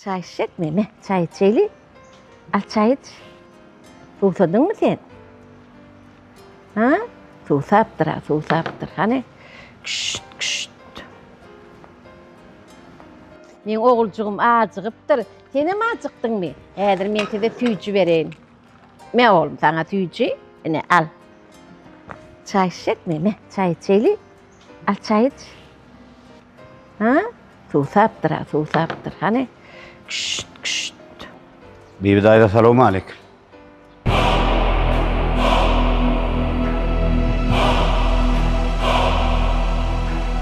Çaý içjekmi? Me, çaý içeýli. Al çaý iç. Suwsadyňmy sen? Ha? Suwsapdyr-a, suwsapdyr. Hany? Küşt, küşt. Meň oguljygym ajygypdyr. Senem ajykdyňmy? Häzir men size süýji bereýin. Me oglum, saňa süýji. Ine, al. Çaý içjekmi? Me, çaý içeýli. Al çaý iç. Ha? Suwsapdyr-a, suwsapdyr. Hany? Küşt, küşt. Bibi daýza salowmaleýkim.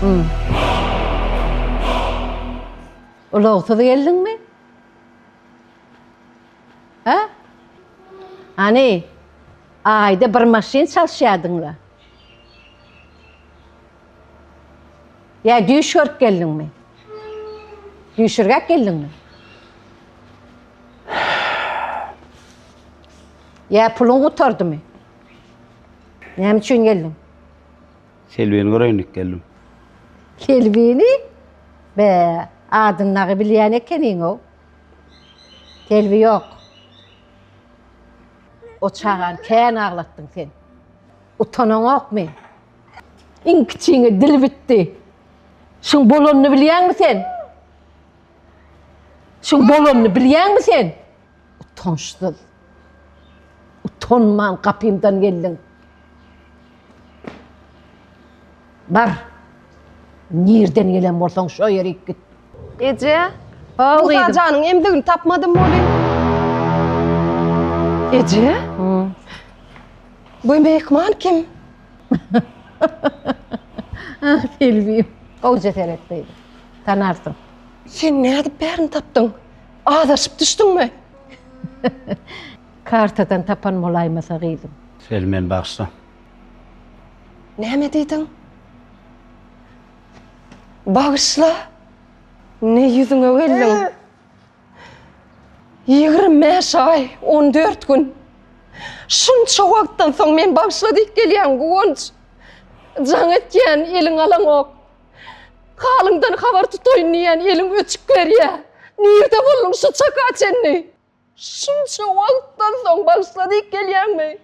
Hmm. Ulagsyz geldiňmi? Ha? Hany? Aýda bir maşyn çalyşýardyňla. Ýa düýş görüp geldiňmi? Düýşürgäp geldiňmi? Ýa puluň gutardymy? Näme üçin geldiň? Selbini göreýin diýip geldim. Selbini? Be, adyny dagy bilýän ekeniň-ow. Selbi ýok. O çagany kän aglatdyň sen. Utanaňokmy? Iň kiçiňe dil bitdi. Şuň bolanyny bilýäňmi sen? Şuň bolanyny bilýäňmi sen? Utançsyz. Utanman gapymdan geldiň. Bar. Nirden gelen bolsaň şo ýerik git. Eje, Haw Musa gyzym. janyň emzigini tapmadym welin. Eje? Bu myhman kim? Ah Selbim. Gowja seret gyzym. Tanarsyň. Sen nädip bärini tapdyň? Azaşyp düşdüňmi? Kartadan tapan bolaýmasa gyzym. Selbi meni bagyşla. Näme diýdiň? Bagyşla. Ne ýüzüňe geldiň? 25 aý, 14 gün. Şunça wagtdan soň men bagyşla diýip gelýän Guwanç. Jaň etýän, eliň alaňok. Halyňdan habar tutaýyn diýýän, eliň öçük berýär. Nirde bolduň şu çaka çenli? Şunça wagtdan soň bagyşla diýip gelýäňmi?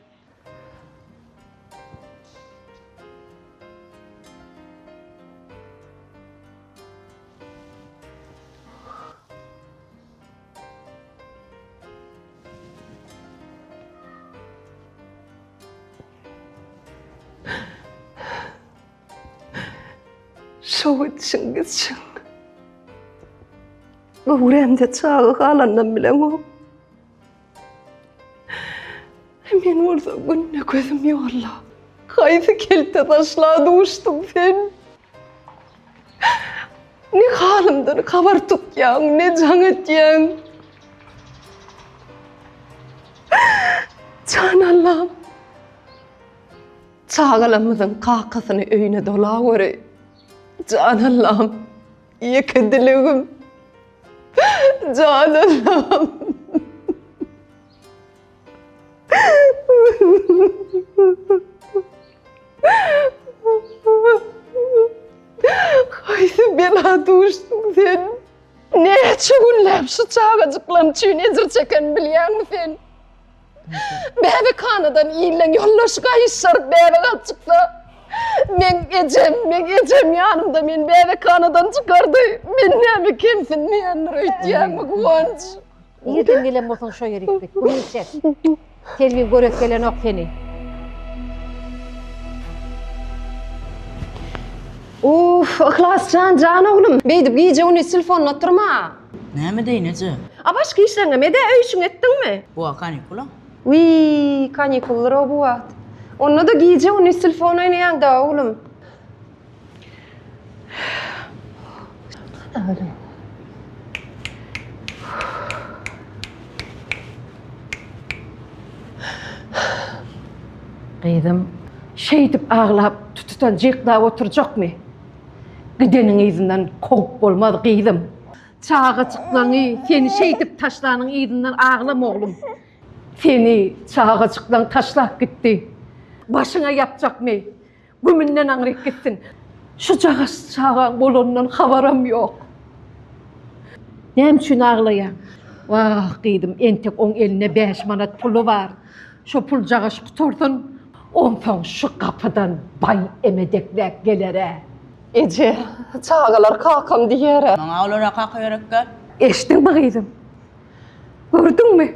Şow etişiň gitşiň. Göwrämde çaga galandan bileňok. Men bolsa günde gözüm ýolda. Haýsy kelte daşla duşduň sen? Ne halymdan habar tutýaň, ne jaň etýäň? Jan Allam. Çagalarymyzyň kakasyny öýüne dolaweri. Jan Allam. Ýeke dilegim. Jan Allam. Haýsy bela duşduň sen? Näçe günläp şu çagajyklarym üçin ejir çeken bilýäňmi sen? Bäbekhanadan illeň ýoldaşy gaýyşaryp bäbek alyp çyksa, meň ejem, meň ejem ýanymda meni bäbekhanadan çykardy. Men näme kemsinmeýändir öýtýäňmi, Guwanç? Nirden gelen bolsaň şo ýerik git. Gürrüň çek. Selbi göresi gelenok seni. Uff, Yhlas jan, jan oglum. Beýdip gije-gündiz telefonda oturma. Näme edeýin eje? A başga işleriňem ed-ä, öý işiňi etdiňmi? Bu wagt kanikula. Wiý, kanikuldyr-ow bu wagt. Onda-da gije-gündiz telefon oýnaýaň-da, oglum. Gyzym, şeýdip aglap, tutudan jyklap oturjakmy? Gideniň yzyndan kowup bolmaz, gyzym. Çagajyklaňy seni şeýdip taşlanyň yzyndan aglama, oglum. Seni çagajyklaň taşlap gitdi. Başyňa ýapjakmy? Gümünden aňryk gitsin. Şujagaz çagaň bolanyndan habaram ýok. Näme üçin aglaýaň? Wah, gyzym, entek oň elinde bäş manat puly bar. Şo puljagaş gutarsyn, onsoň şu gapydan baý emedekläp geler-ä. Eje, çagalar kakam diýer-ä. Maňa olara kaka gerekgä. Eşitdiňmi gyzym? Gördüňmi?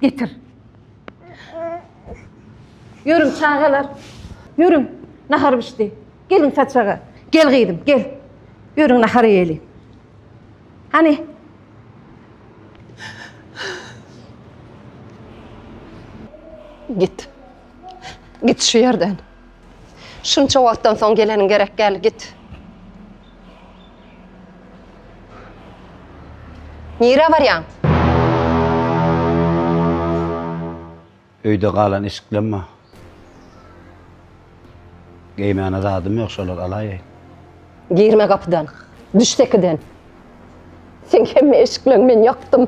Getir. Ýörüň çagalar. Ýörüň. Nahar bişdi. Geliň saçaga. Gel gyzym, gel. Ýörüň nahar iýeli. Hany? Git. Git şu ýerden. Şunça wagtdan soň geleniň gerek däl, git. Nirä barýaň? Öýde galan eşiklerim bar. Geýmäne zadym ýok, şolary alaýaýyn. Girme gapydan. Düş sekiden. Seň hemme eşikleňi men ýakdym.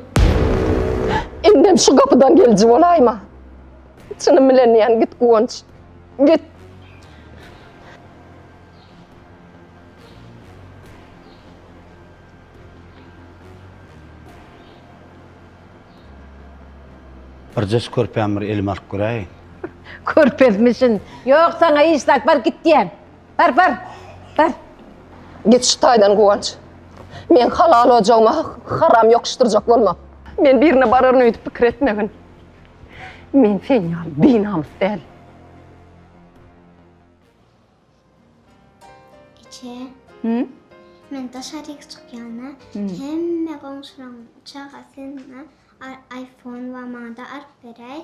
Indem şu gapydan geliji bolaýma. Çynym bilen diýýän, git Guwanç. Git. Birje şu körpämi bir elime alyp göräýin. Körpezmişin. Ýok saňa hiç zat bar git diýen. Bar bar. Bar. Git şu taýdan Guwanç. Meň halal ojagyma haram ýokuşdyrjak bolma. Men birine bararyn öýdüp pikir etmegin. Men sen ýaly binamys däl. Eje. Hı? Men daşaryk çykýana hemme goňşularyň çagasyna iPhone bar maňada alyp beräý.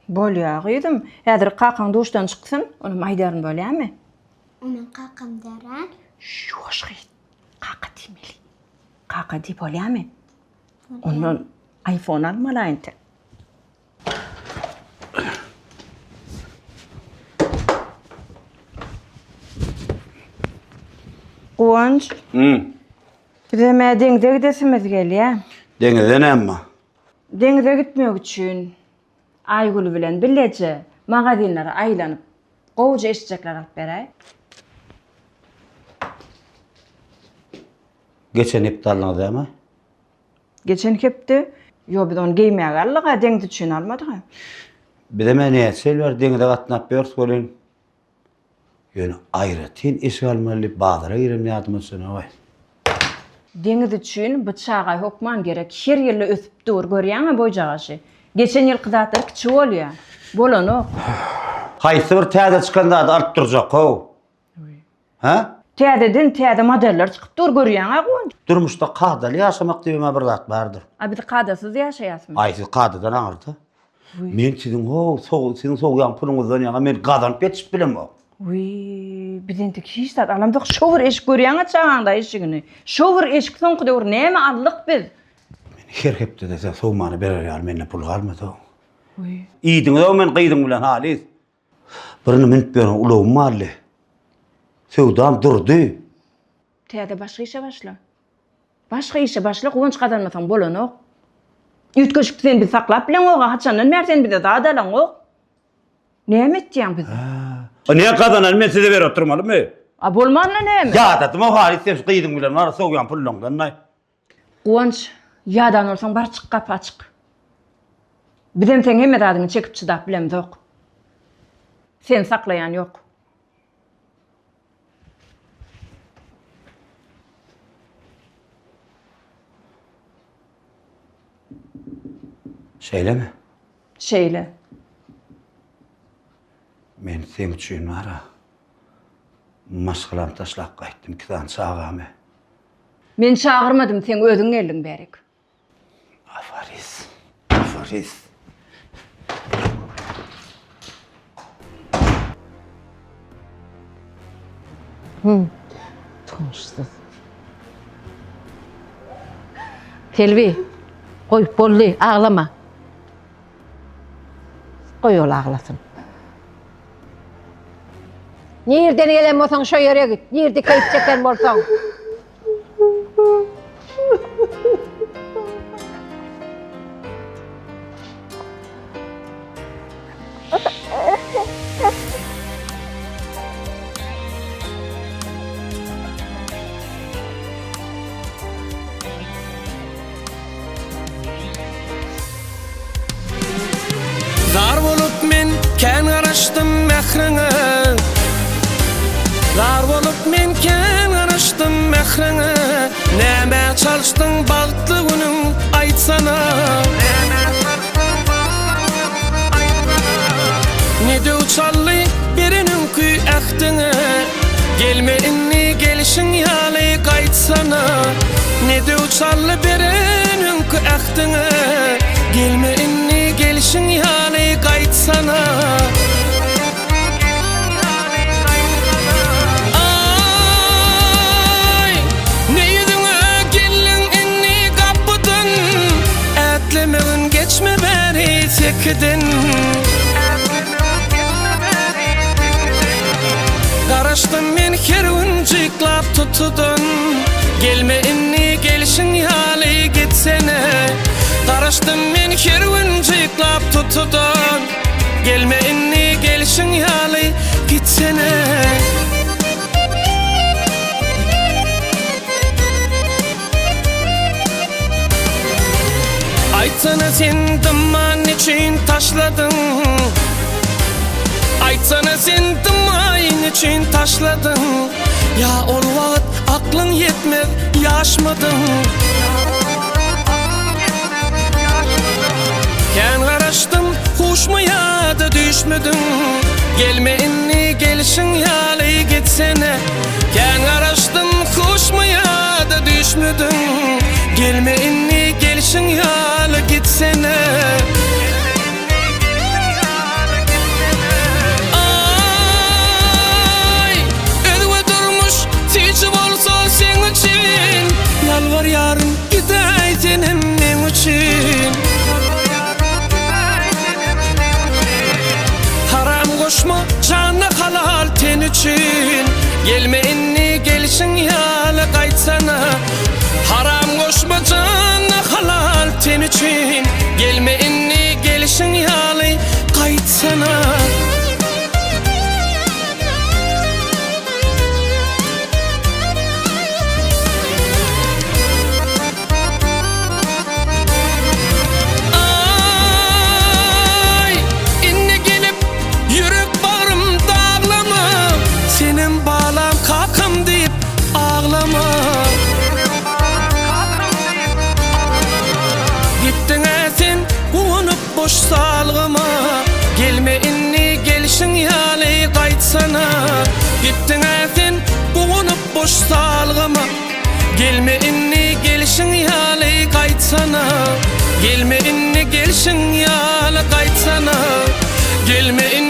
Bolýa gyzym. Häzir kakaň duşdan çyksyn, onam aýdaryn bolýamy? O meň kakam däl-ä. Ýuwaş gyz. Kaka diýmeli. Kaka diý bolýamy? Ondan iPhone almaly entek. Guwanç. Hı. Bizem-ä deňze gidesimiz gelýä. Deňize näme? Deňize gitmek üçin Aýgül bilen bileje magazinlere aýlanyp, gowuja eşijekler alyp beräý. Geçen hepde aldyňyz dämi? Geçen hepde? Ýo, biz ony geýmäge aldyk-a, deňiz üçin almadyk-a. Bizem-ä näçe ýyl bäri deňize gatnap ýörüs welin, ýöne aýratyn eşik almaly diýip bazara girenim ýadyma düşenok-aý. Deňiz üçin bu çaga hökman gerek. Her ýylda ösüp dur, görýäň-ä boýjagaşy. Geçen ýylky zatlar kiçi bolýa. Bolanok. Haýsy bir täze çykan zady alyp durjak-ow? Hä? Täzeden täze modeller çykyp dur görýäňä Guwanç. Durmuşda kadaly ýaşamak diýibem-ä bir zat bardyr. A biz kadasyz ýaşaýasmy? Aý siz kadadan aňyrda. Men siziň ho, siziň sowýan puluňyzdan ýaňa men gazanyp ýetişip bilemok. Wiý, biz entek hiç zat alamzok. Şo bir eşik görýäňä çagaňda eşigini. Şo bir eşik soňky döwür näme aldyk biz? Men her hepdede size sowmany berer ýaly mende pul galmady-ow. Iýdiňiz-ow men gyzyň bilen halys. Birini münüp ýören ulagym bardy. Söwdam durdy. Täze başga işe başla. Başga işe başla, guwanç gazanmasaň bolanok. Üýtgeşik sen bizi saklap bileňok-a, haçandan bäri sen bize zat alaňok. Näme etýäň bizi? A ne gazanany men size berip oturmalymy? A bolmanda näme? Ýadadym-ow Halyt sen şu gyzyň bilen bar sowýan pullaňdan-da. Guwanç, ýadan bolsaň bar çyk gapy açyk. Bizem seň hemme zadyňy çekip çydap bilemzok. Seni saklaýan ýok. Şeýlemi? Şeýle. Men seň üçin bar-a, maşgalamy taşlap gaýtdym, iki sany çagamy. Men çagyrmadym, seň özüň geldiň bärik. Afaris, afaris. Hum, utançsyz. Selbi, goý, boldy, aglama. Goý ol aglasyn. Nirden gelen bolsaň şo ýere git. Nirde keýp çeken bolsaň. mähriňe Zar bolup men kän garaşdym mähriňe Nämä çalyşdyň bagtly günüň aýtsana Ne döw çaldy beren öňki ähtiňe Gelme indi gelşiň ýaly gaýtsana Ne döw çaldy beren öňki ähtiňe Gelme indi gelşiň ýaly gaýtsana Aý, ne ýüzüňe geldiň indi gapydan Ätlemegin geçme bäri sekiden Garaşdym men her gün jyklap tutudan Gelme indi gelşiň ýaly gitsene Garaşdym men her gün jyklap tutudan Gelme indi gelşiň ýaly gitsene. Aýtsana sen dymman neçün taşladyň Aýtsana sen dymmaý neçün taşladyň Ýa ol wagt aklyň ýetmez ýaşmydyň Kän garaşdym huşmy ýa-da düýşmüdiň Gelme indi gelşiň ýaly gitsene Kän garaşdym huşmy ýa-da düýşmüdiň Gelme indi gelşiň ýaly gitsene Aý, özge durmuş süýji bolsa seň üçin Ýalbarýaryn gidäý senem meň üçin Haram goşma jana halal ten üçin Gelme indi gelşiň ýaly gaýtsana Haram goşma jana halal ten üçin Gelme indi gelşiň ýaly gaýtsana. Aý, indi gelip ýürek bagrym daglama, Senem balam kakam diýip aglama. Gitdiň-ä sen guwanyp boş salgyma, Gelme indi gelşiň ýaly gaýtsana. Gitdiň-ä sen guwanyp boş salgyma. Gelme indi gelşiň ýaly gaýtsana Gelme indi gelşiň ýaly gaýtsana Gelme indi.